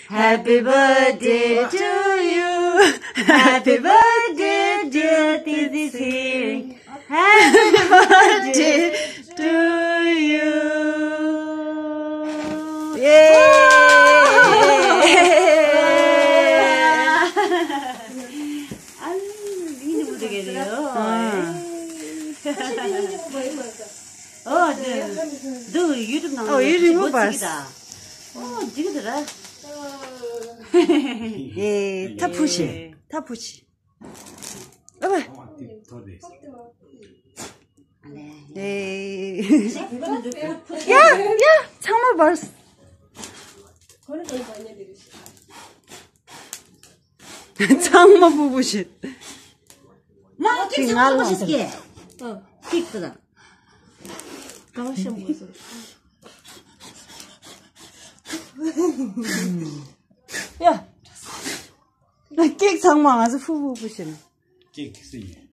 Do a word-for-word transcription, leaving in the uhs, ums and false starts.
Happy birthday to you. Happy birthday, dear Tizzy Singh. Happy birthday to you. Yay! ཨོ་འདི་འདུག་ཡུ་ཊུབ་ནང་ཨོ་ཡུ་ཊུབ་པར། ཨོ་འགྲིག་གི་འདུག་ར། ཨེ་ཐ་ཕུ་ཤི་ཐ་ཕུ་ཤི། ཨ་བ། ཨེ། ཡ་ཡ་ཚང་མ་བར། ཚང་མ་ཕུ་ཕུ་ཤི། མ་ཅིག་ང་ལ་ཅིག་ཀིག་ཏུ་ད། གང་ཤེས་མ་སོང་། ཡ། ཀིག་ཚང་མ་ང་ཚོ་ཕུ་ཕུ་ཕུ་ཤི་ན། ཀིག་སི།